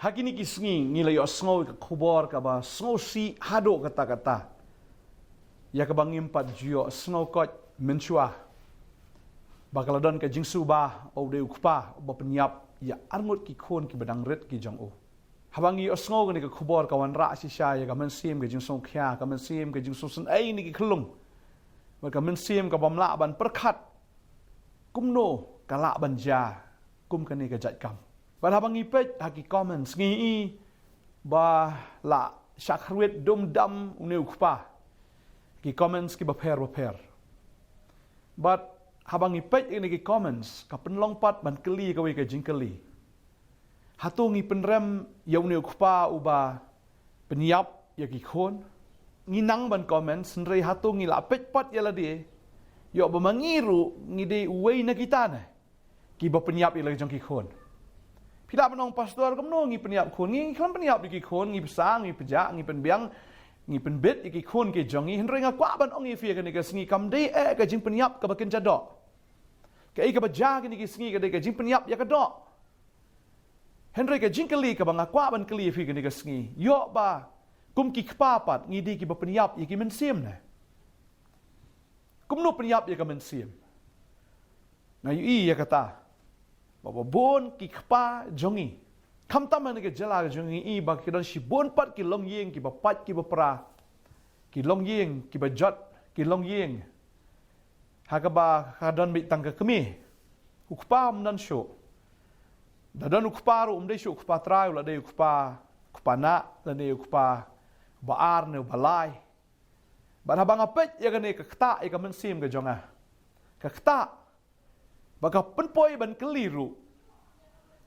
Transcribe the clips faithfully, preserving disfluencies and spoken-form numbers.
Ha kine ki sngi ngi la ïohsngew ïa ka khubor kaba sngewsih haduh katta katta, ïa kaba ngim pat ju ïohsngew koit mynshuwa, ba ka la don ka jingsuba ba u dei u kpa uba pynïap ïa arngut ki khun kiba dang rit ki jong u. Haba ngi ïohsngew kane ka khubor ka wanrah shisha ïa ka mynsiem ka jingsngewkhia, ka mynsiem ka jingsngewsynei ne ki khyllung, bad ka mynsiem kaba ym lah ban pyrkhat kumno ka lah ban jia kum kane ka jait kam. Bad haba ngi peit ha ki comments ngi i ba la shah khrwit dum dam une u kpa, ki comments kiba pher ba pher. Bad haba ngi peit ïa kine ki comments ka pynlong pat ban kylli kawei ka jingkylli. Hato ngi pynrem ïa une u kpa uba pynïap ïa ki khun? Ngi nang ban comment, hynrei hato ngi la peit pat ïa lade, ïoh ba ma ngi ruh ngi dei uwei na kita ne kiba pynïap ïa la ki jong ki khun? Phi lah ban ong, pastor, kumno ngi pynïap khun? Ngi khlem pynïap ïa ki khun, ngi bsa, ngi pjah, ngi pynbiang, ngi pynbit ïa ki khun ki jong ngi. Hynrei nga kwah ban ong ïa phi kane ka sngi kam dei eh ka jingpynïap kaba kynja doh. Kaei kaba jia kine ki sngi ka dei ka jingpynïap ïa ka doh. Hynrei ka jingkylli kaba nga kwah ban kylli ïa phi kane ka sngi, ïoh ba kum ki kpa pat ngi dei kiba pynïap ïa ki mynsiem ne? Kumno pynïap ïa ka mynsiem? Nga ïohi ïa kata ba ba bun ki kpa jong ngi, khamtam ha kane ka jylla ka jong ngi, i ba ki don shibun pat ki longïing kiba pait kiba pra, ki longïing kiba jot, ki longïing ha kaba ka don beit tang ka kmie. U kpa um don shuh. Da don u kpa ruh um dei shuh u kpa trai, u la dei u kpa, kpa nah, la dei u kpa ba ar ne u ba lai. Bad haba nga peit ïa kane ka ktah ïa ka mynsiem ka jong nga. Ka ktah ba ka pynpoi ban kylli ruh,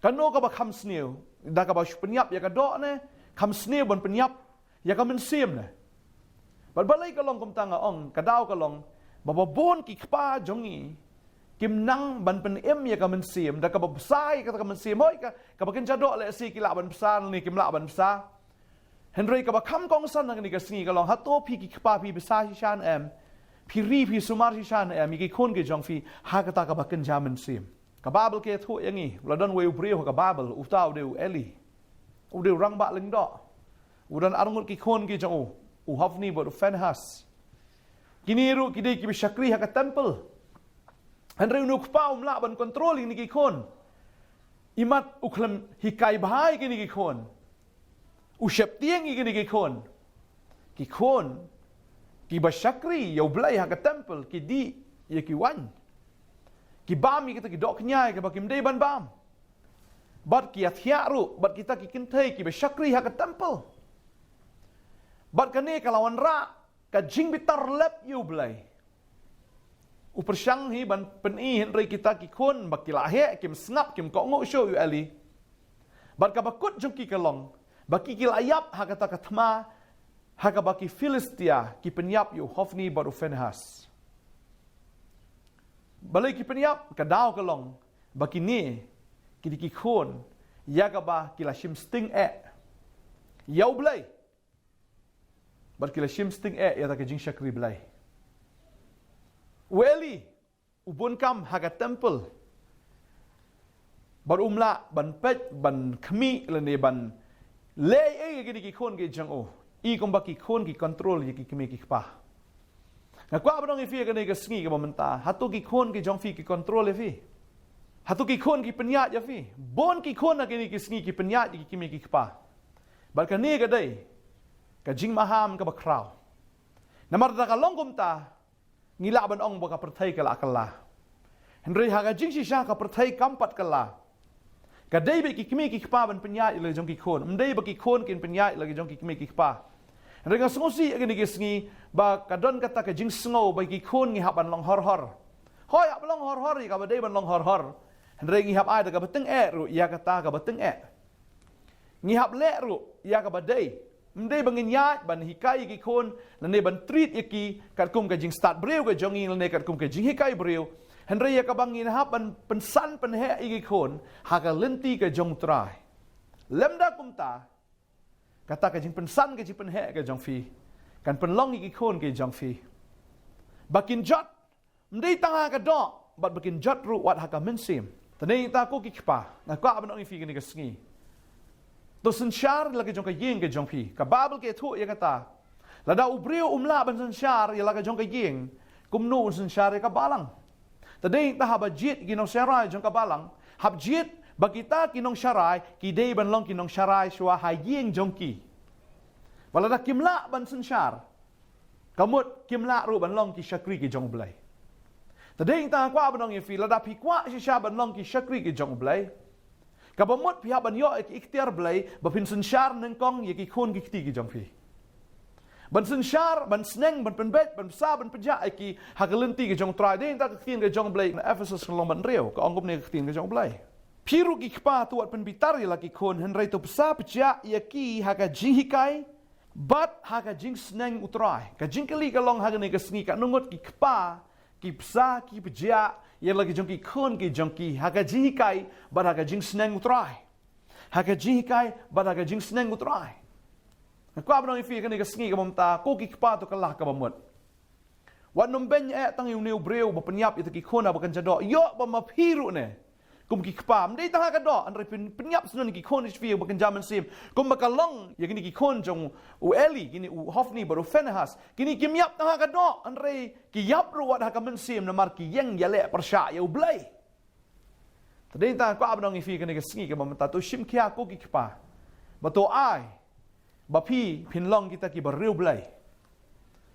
kano kaba kham sniew, da kaba shu pynïap ïa ka doh ne kham sniew ban pynïap ïa ka mynsiem ne? Bad balei ka long kumta? Nga ong ka daw ka long ba ba bun ki kpa jong ngi kim nang ban pynim ïa ka mynsiem, da kaba bsa ïa kata ka mynsiem, hoi ka, kaba kynja doh lehse ki lah ban bsa ne kim lah ban bsa. Hynrei kaba kham kongsan ha kane ka sngi ka long, hato phi ki kpa phi bsa shisha ne em? Phi ri phi sumar shisha ne em ïa ki khun ki jong phi ha kata kaba kynja mynsiem? Ka Baibl ka ïathuh ïa ngi, la don uwei u briew ha ka Baibl, uta u dei u Eli. U dei u rangbah lyngdoh. U don arngut ki khun ki jong u, u Hofni bad u Phinehas. Kine ruh ki dei kiba shakri ha ka temple. Hynrei une u kpa um lah ban control ïa kine ki khun. Imat u khlem hikai bha ïa kine ki khun. U sheptieng ïa kine ki khun. Ki khun kiba shakri ïa u Blei ha ka temple ki dih ïa ki waiñ. Ki bam ïa kita ki dohkñia ïa kaba kim dei ban bam. Bad ki ïathiah ruh bad kita ki kynthei kiba shakri ha ka temple. Bad kane ka la wanrah ka jingbitar lep ïa u Blei. U pyrshang hi ban pyni, hynrei kita ki khun ba ki la heh, kim sngap, kim kohnguh shuh ïa u Eli. Bad kaba kut jong ki ka long ba ki, ki la ïap ha kata ka thma ha kaba ki Philistia ki pynïap ïa u Hofni bad u Phinehas. Balei ki pynïap? Ka daw ka long ba kine ki dei ki khun ïa kaba ki la shim sting eh ïa u Blei. Bad ki la shim sting eh ïa kata ka jingshakri Blei. U Eli u bun kam ha ka temple. Bad um lah ban peit, ban khmih lane ban leh ei ei ïa kine ki khun ki jong u. I kumba ki khun ki control ïa ki kmie ki kpa. Nga kwah ban ong ïa phi ha kane ka sngi kaba mynta, hato ki khun ki jong phi ki control ïa phi? Hato ki khun ki pynïaid ïa phi? Bun ki khun ha kine ki sngi ki pynïaid ïa ki kmie ki kpa. Bad kane ka dei ka jingmaham kaba khraw. Namar lada ka long kumta, ngi lah ban ong ba ka pyrthei ka la kylla. Hynrei ha ka jingshisha ka pyrthei kam pat kylla. Ka dei beit ki kmie ki kpa ban pynïaid ïa la ki jong ki khun. Ym dei ba ki khun kin pynïaid ïa la ki jong ki kmie ki kpa. Hynrei nga sngewsih ha kine ki sngi ba ka don kata ka jingsngew ba ki khun ngi hap ban long hor hor. Hooid, hap long hor hor ïa kaba dei ban long hor hor. Hynrei ngi hap ai da kaba tyngeh ruh ïa kata kaba tyngeh. Ngi hap leh ruh ïa kaba dei. Ym dei ba ngin ïaid ban hikai ïa ki khun lane ban treat ïa ki katkum ka jingstad briew ka jong ngi lane katkum ka jinghikai briew. Hynrei ïa kaba ngin hap ban pynsan pynheh ïa ki khun ha ka lynti ka jong U Trai. Lymda kumta, kata ka jingpynsan ka jingpynheh ka jong phi kan pynlong ïa ki khun ki jong phi ba kin jot. Ym dei tang ha ka doh, bad ba kin jot ruh wat ha ka mynsiem. Te nangta ko ki kpa, nga kwah ban ong ïa phi kane ka sngi, To synshar ïa la ka jong ka ïing ka jong phi. Ka Baibl ka ïathuh ïa kata. Lada u briew um lah ban synshar ïa la ka jong ka ïing, kumno un synshar ïa ka balang? Te dei tang haba jied ki nongsharai jong ka balang, hap jied ba kita ki nongsharai ki dei ban long ki nongsharai shuwa ha ïing jong ki. Ba lada kim lah ban synshar, ka mut kim lah ruh ban long ki shakri ki jong U Blei. Te dei tang kwah ban ong ïa phi, lada phi kwah shisha ban long ki shakri ki jong U Blei, kaba mut phi hap ban ïoh ïa ki iktiar Blei ba phin synshar nyngkong ïa ki khun ki kti ki jong phi. Ban synshar, ban sneng, ban pynbeit, ban bsa, ban pynjah ïa ki ha ka lynti ka jong U Trai. Dei tang ka ktien ka jong U Blei na Ephesos ka lynnong ba hynriew, ka ong kumne ka ktien ka jong U Blei: Phi ruh ki kpa, to wat pynbitar ïa la ki khun, hynrei to bsa pynjah ïa ki ha ka jinghikai bad ha ka jingsneng U Trai. Ka jingkylli ka long ha kane ka sngi, katno ngut ki kpa ki bsa ki pynjah ïa la ki jong ki khun ki jong ki ha ka jinghikai bad ha ka jingsneng U Trai? Ha ka jinghikai bad ha ka jingsneng U Trai. Nga kwah ban ong ïa phi kane ka sngi kaba mynta, ko ki kpa, to kylla kaba mut. Wat nym beiñ eh tang ïa une u briew ba pynïap ïa kita ki khun haba kynja doh. Ïoh ba ma phi ruh ne, kum ki kpa, ym dei tang ha ka doh, hynrei phin pynïap syndon ïa ki khun ki jong phi ba kynja mynsiem, kumba ka long ïa kine ki khun jong u Eli, kine u Hofni bad u Phinehas. Kine kim ïap tang ha ka doh, hynrei ki ïap ruh wat ha ka mynsiem namar ki ïeng ïaleh pyrshah ïa U Blei. Te dei tang kwah ban ong ïa phi kane ka sngi kaba mynta, to shim khia ko ki kpa, ba to ai ba phi phin long kita kiba riewblei.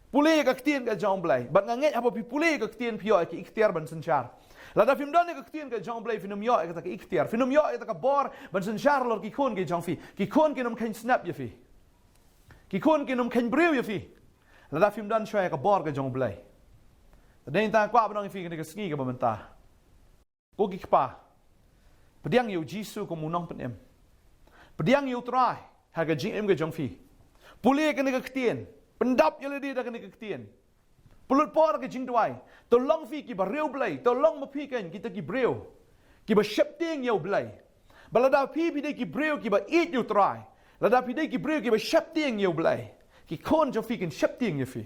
Pule ïa ka ktien ka jong U Blei. Bad nga ngeit haba phi pule ïa ka ktien, phi ïoh ïa ki iktiar ban synshar. Lada phim don ïa ka ktien ka jong U Blei, phin ym ïoh ïa kata ka iktiar, phin ym ïoh ïa kata ka bor ban synshar halor ki khun ki jong phi. Ki khun kin ym kheiñ snep ïa phi. Ki khun kin ym kheiñ briew ïa phi lada phim don shuwa ïa ka bor ka jong U Blei. Te dei tang kwah ban ong ïa phi kane ka sngi kaba mynta, ko ki kpa, pdiang ïa U Jisu kum U Nongpynim. Pdiang ïa U Trai ha ka jingim ka jong phi. Pule ïa kane ka ktien. Pyndap ïa lade da kane ka ktien. Pynlut por ha ka jingduwai. To long phi kiba riewblei, to long ma phi kein kita ki briew kiba sheptieng ïa U Blei. Ba lada phi, phi dei ki briew kiba ïeit ïa U Trai, lada phi dei ki briew kiba sheptieng ïa U Blei, ki khun jong phi kin sheptieng ïa phi.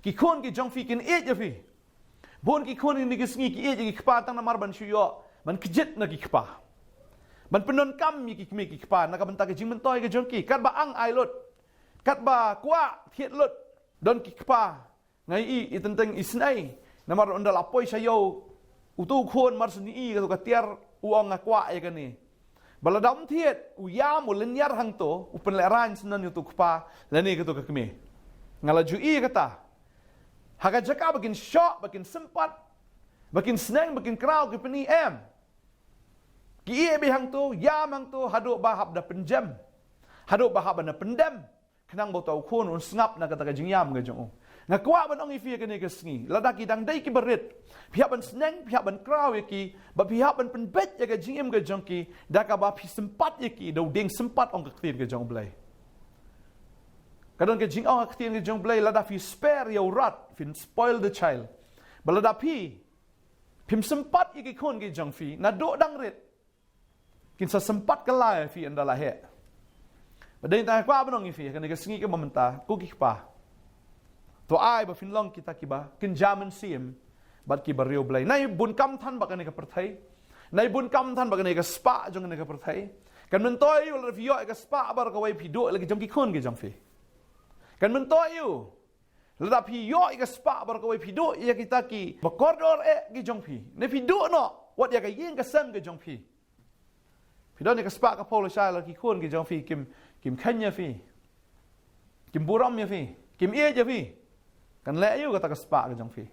Ki khun ki jong phi kin ïeit ïa phi. Bun ki khun kine ki sngi ki ïeit ïa ki kpa tang namar ban shu ïoh ban kjit na ki kpa, ban pyndonkam ïa ki kmie ki kpa na ka bynta ka jingmyntoi ka jong ki. Katba ang ai lut, katba kwah thied lut, don ki kpa, nga ïohi, i teng teng isynei, namar ynda la poi sha ïew uto u khun, mar shu ïohi kato ka tiar, u ong, nga kwah ïa kane. Ba lada um thied, u ïam, u lynñiar hangto, u pynlehraiñ syndon ïa uto u kpa lane kato ka kmie. Nga la ju ïohi kata. Ha ka jaka ba kin shoh, ba kin sympat, ba kin sneng, ba kin kraw, ki pyni, em, ki ïeh beit hangto, ïam hangto, haduh ba hap da pynjem, haduh ba hap ban da pyndem, khnang ba uta u khun un sngap na kata ka jingïam ka jong u. Nga kwah ban ong ïa phi kane ka sngi, lada ki dang dei kiba rit, phi hap ban sneng, phi hap ban kraw ïa ki, bad phi hap ban pynbeit ïa ka jingim ka jong ki da kaba phi sympat ïa ki da u dieng sympat, ong ka ktien ka jong U Blei. Ka don ka jingong ha ka ktien ka jong U Blei, lada phi spare ïa u rat, phin spoil the child. Ba lada phi phim sympat ïa ki khun ki jong phi naduh dang rit, kin sa sympat kylla ïa phi ynda la heh. Bad dei tang kwah ban ong ïa phi kane ka sngi kaba mynta, ko ki kpa, to ai ba phin long kita kiba kynja mynsiem bad kiba riewblei. Nai bun kam than bad kane ka pyrthei. Nai bun kam than bad kane ka spah jong kane ka pyrthei. Kan myntoi ïa u lada phi ïoh ïa ka spah baroh kawei, phi duh ïa la ki jong ki khun ki jong phi. Kan myntoi ïa u lada phi ïoh ïa ka spah baroh kawei, phi duh ïa kita kiba kordor eh ki jong phi, ne phi duh noh wat ïa ka ïing ka sem ka jong phi. Phi don ïa ka spah ka phew lashai, la ki khun ki jong phi kim, kim kheiñ ïa phi, kim burom ïa phi, kim ïeit ïa phi, kan leh aïu kata ka spah ka jong phi?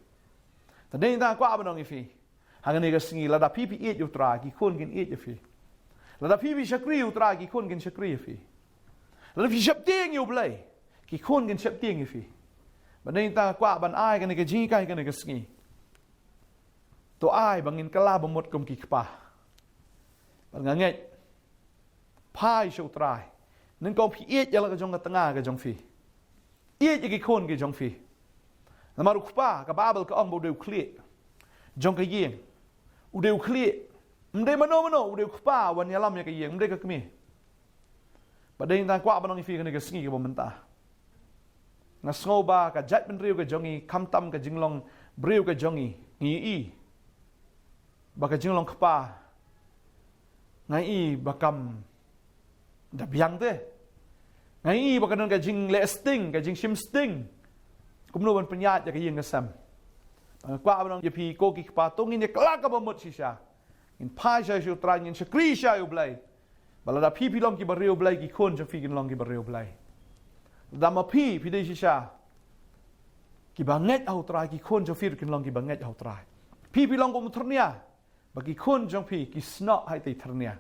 Te dei tang kwah ban ong ïa phi ha kane ka sngi, lada phi, phi ïeit ïa U Trai, ki khun kin ïeit ïa phi. Lada phi, phi shakri ïa U Trai, ki khun kin shakri ïa phi. Lada phi sheptieng ïa U Blei, ki khun kin sheptieng ïa phi. Bad dei tang kwah ban ai kane ka jinghikai kane ka sngi. To ai ba ngin kylla ba mut kum ki kpa. Bad nga ngeit, phai sha U Trai. Nyngkong phi ïeit ïa la ka jong ka tnga ka jong phi. Ïeit ïa ki khun ki jong phi. Namar u kpa, ka Baibl ka ong ba u dei u khlieh jong ka ïing. U dei u khlieh. Ym dei mano mano, u dei u kpa uban ïalam ïa ka ïing, ym dei ka kmie. Bad dei tang kwah ban ong ïa phi kane ka sngi kaba mynta, nga sngew ba ka jaitbynriew ka jong ngi, khamtam ka jinglong briew ka jong ngi, ngi ïohi ba ka jinglong kpa, nga ïohi ba kam Da biang te. Nga i ba ka don ka jingleh sting, ka jingshim sting. Kumno ban pynïaid ïa ka ïing ka sem. Nga kwah ban ong ïa phi ko ki kpa, to ngin ïakylla kaba mut shisha. Ngin phai sha U Trai, ngin shakri sha U Blei. Ba lada phi phi long ki bariewblei, ki khun jong phi kin long ki bariewblei. Lada ma phi phi dei shisha kiba ngeit ha U Trai, ki khun jong phi kin long kiba ngeit ha U Trai. Phi phi long kum u thyrnia, ba ki khun jong phi ki snoh ha itei i thyrnia.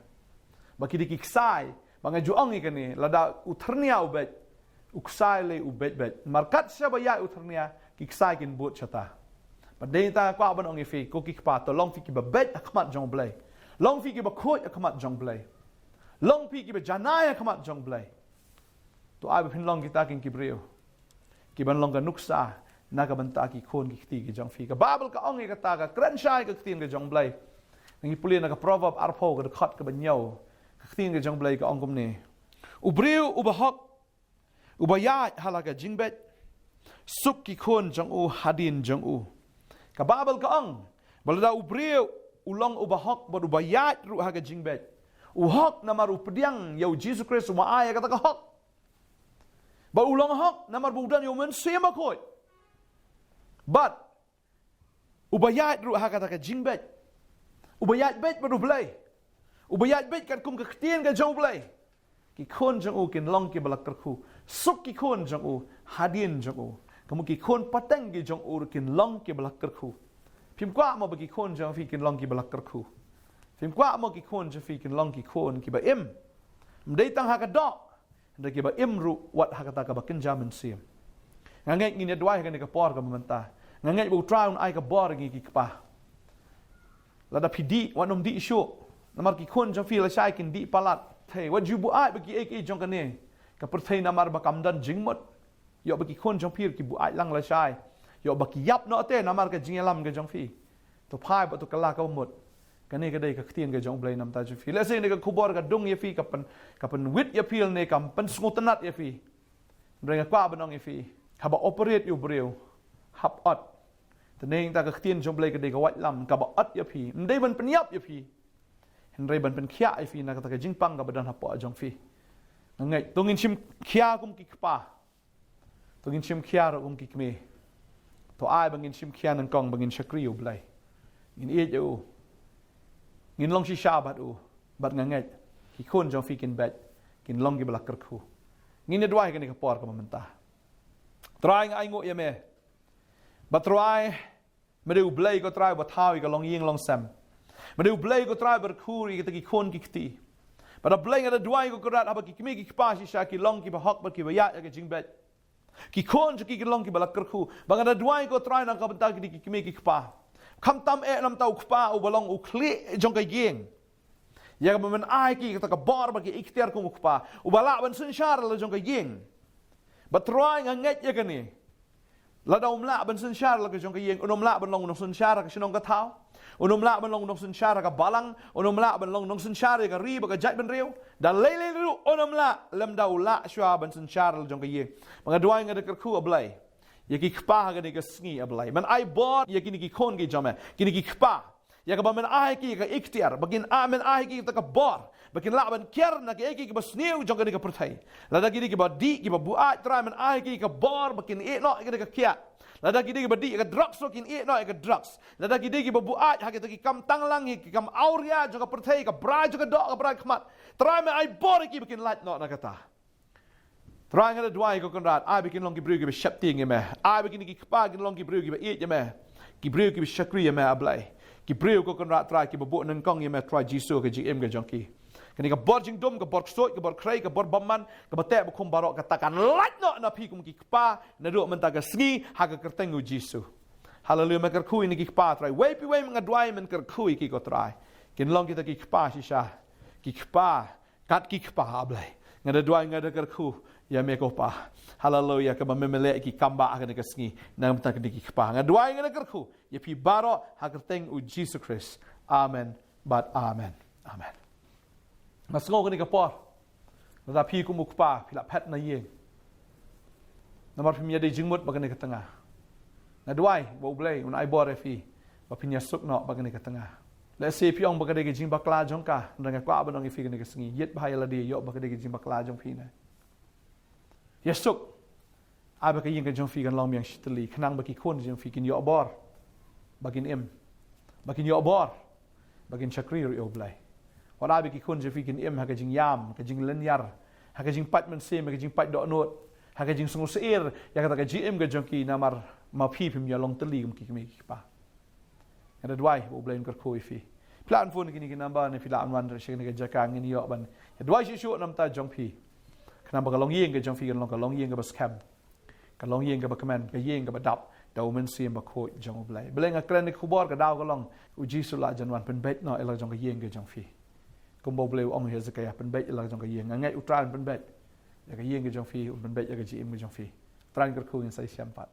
Ba ki dei ki ksai, ba nga ju ong ïa kane, lada u thyrnia u beit, u ksai lei u beit beit. Namar kat shaba ïaid u thyrnia, ki ksai kin bud shata. Ba dei ta kwah ban ong ïa phi ko ki kpa, to long phi kiba beit ha khmat jong U Blei. Long phi kiba khuid ha khmat jong U Blei. Long phi kiba janai ha khmat jong U Blei. To ai ba phin long kita kin ki briew kiban long ka nuksa na ka bynta ki khun ki kti ki jong phi. Ka Baibl ka ong ïa kata, ka kren shai ka ktien ka jong U Blei. Ngi pule na ka Proverb arphew, ka dkhot kaba hynñiew. Ka ktien ka jong U Blei ka ong kumne: U briew uba hok, uba ïaid ha la ka jingbeit, suk ki khun jong u hadien jong u. Ka Baibl ka ong ba lada u briew u long uba hok bad uba ïaid ruh ha ka jingbeit. U hok namar u pdiang ïa U Jisu Khrist uba ai ïa kata ka hok. Ba u long hok namar ba u don ïa U Mynsiem Bakhuid. Bad uba ïaid ruh ha kata ka jingbeit. Uba ïaid beit bad U Blei. Uba ïaid beit katkum ka ktien ka jong U Blei. Ki khun jong u kin long kiba la kyrkhu. Suk ki khun jong u hadien jong u. Ka mut ki khun pateng ki jong u ruh kin long kiba la kyrkhu. Phim kwah mo ba ki khun jong phi kin long kiba la kyrkhu? Phim kwah mo ki khun jong phi kin long ki khun kiba im, ym dei tang ha ka doh, hynrei kiba im ruh wat ha kata kaba kynja mynsiem. Nga ngeit ngin ïa duwai ha kane ka por kaba mynta. Nga ngeit ba U Trai un ai ka bor ïa ngi ki kpa. Lada phi dih, wat nym dih shuh. Namar ki khun jong phi lashai kin dih palat. Hei, wat ju buaid bad kiei kiei jong kane ka pyrthei namar ba kam don jingmut. Ïoh ba ki khun jong phi ki buaid lang lashai. Ïoh ba ki ïap noh te namar ka jingïalam ka jong phi. To phai bad to kylla kaba mut. Kane ka dei ka ktien ka jong U Blei namar jong phi. Lehse ne ka khubor ka dung ïa phi, ka pyn, ka pynwit ïa phi ne ka pynsngewtynnad ïa phi. Hynrei nga kwah ban ong ïa phi, haba operate ïa u briew, hap ot. Te nangta ka ktien jong U Blei ka dei ka waitlam kaba ot ïa phi. Ym dei ban pynïap ïa phi, hynrei ban pynkhiah ïa phi na kata ka jingpang kaba don hapoh jong phi. Nga ngeit to ngin shim khia kum ki kpa. To ngin shim khia ruh kum ki kmie. To ai ba ngin shim khia nyngkong ba ngin shakri U Blei. Ngin ïeit ïa u. Ngin long shisha bad u. Bad nga ngeit ki khun jong phi kin beit, kin long kiba la kyrkhu. Ngin ïa duwai ha kane ka por kaba mynta. Trai, nga ainguh ïa me. Ba Trai, me dei U Blei ko Trai ba thaw ïa ka longïing longsem. Me dei U Blei ko Trai ba kyrkhu ïa kita ki khun ki kti. Bad A Blei, nga da duwai ko Kynrad haba ki kmie ki kpa shisha ki long kiba hok bad kiba ïaid ïa ka jingbeit, ki khun jong ki ki long kiba la kyrkhu. Ba nga da duwai ko Trai na ka bynta kine ki kmie ki kpa. Khamtam eh namar u kpa uba long u khlieh jong ka ïing, ïa kaba men ai ki kata ka bor bad ki iktiar kum u kpa uba lah ban synshar la jong ka ïing. Ba Trai, nga ngeit ïa kane. Lada um lah ban synshar la ka jong ka ïing, un ym lah ban long u nongsynshar ha ka shnong ka thaw. Un ym lah ban long u nongsynshar ha ka balang. Un ym lah ban long u nongsynshar ïa ka ri bad ka jaitbynriew. Da lei lei ruh un ym lah lymda u lah shuwa ban synshar la jong ka ïing. Ba nga duwai, nga da kyrkhu A Blei ïa ki kpa ha kane ka sngi A Blei. Men ai bor ïa kine ki khun ki jong me, kine ki kpa. Ïa kaba men ai ki ka iktiar, ba kin ai, men ai ki ta ka bor ba kin lah ban kiar na kiei kiei kiba sniew jong kane ka pyrthei. Lada ki dei kiba dih, kiba buaid, Trai, men ai ki ka bor ba kin ïeh noh ïa kane ka kiad. Lada ki dei kiba dih ïa ka drugs, to kin ïeh noh ïa ka drugs. Lada ki dei kiba buaid ha kita ki kam tanglang, ki kam awria jong ka pyrthei, ka brai jong ka doh, ka brai khmat, Trai, men ai bor ïa ki ba kin lait noh na kata. Trai, nga da duwai ko Kynrad, ai ba kin long ki briew kiba sheptieng ïa me. Ai ba kine ki kpa kin long ki briew kiba ïeit ïa me, ki briew kiba shakri ïa me A Blei. Ki briew ko Kynrad Trai kiba buh nyngkong ïa me Trai Jisu ha ka jingim ka jong ki. Kane ka bor jingdum, ka bor ksuid, ka bor khrei, ka bor bymman, kaba teh ba khum baroh, kata kan lait noh na phi kum ki kpa naduh mynta ka sngi ha ka kyrteng u Jisu. Haleluia. Me kyrkhu ïa kine ki kpa Trai, wei pa wei nga duwai men kyrkhu ïa ki ko Trai. Kin long kita ki kpa shisha, ki kpa kat ki kpa A Blei. Nga da duwai, nga da kyrkhu ïa me ko Pa. Haleluia, kaba me men leh ki kam ba ha kane ka sngi na ka bynta kine ki kpa. Nga duwai, nga da kyrkhu ïa phi baroh ha ka kyrteng u Jisu Khrist. Amen bad amen. Amen. Nga sngew kane ka por, lada phi kum u kpa phi la phet na ïing, namar phim ïadei jingmut bad kane ka tnga, nga duwai ba U Blei un ai bor ïa phi ba phin ïasuk noh bad kane ka tnga. Lehse phi ong ba ka dei ka jingbakla jong ka, hynrei nga kwah ban ong ïa phi kane ka sngi, ïeit bha ïa lade, ïoh ba ka dei ka jingbakla jong phi ne. Ïa suk, ai ba ka ïing ka jong phi kan long biang shi tylli, khnang ba ki khun jong phi kin ïoh bor, ba kin im, ba kin ïoh bor, ba kin shakri ruh ïa U Blei. Wat ai ba ki khun jong phi kin im ha ka jingïam, ha ka jinglynñiar, ha ka jingpait mynsiem, ha ka jingpait dohnud, ha ka jingsngewsyier ïa kata ka jingim ka jong ki, namar ma phi phim ïalong tylli kum ki kmie ki kpa. Nga da duwai ba U Blei un kyrkhu ïa phi. Phi lah ban phone kine ki number ne phi lah ban wan sha kane ka jaka, ngin ïoh ban ïa duwai shuh shuh namar jong phi. Khnang ba ka longïing ka jong phi kan long ka longïing kaba skhem, ka longïing kaba kmen, ka ïing kaba dap da U Mynsiem Bakhuid jong U Blei. Balei nga kren ïa ka khubor? Ka daw ka long, U Jisu la jan wan pynbeit noh ïa la jong ka ïing ka jong phi. Kumba U Blei u ong ïa Hezekiah, pynbeit ïa la jong ka ïing. Nga ngeit U Trai un pynbeit ïa ka ïing ka jong phi, un pynbeit ïa ka jingim ka jong phi. U Trai un kyrkhu, ngin sa ïashem pat.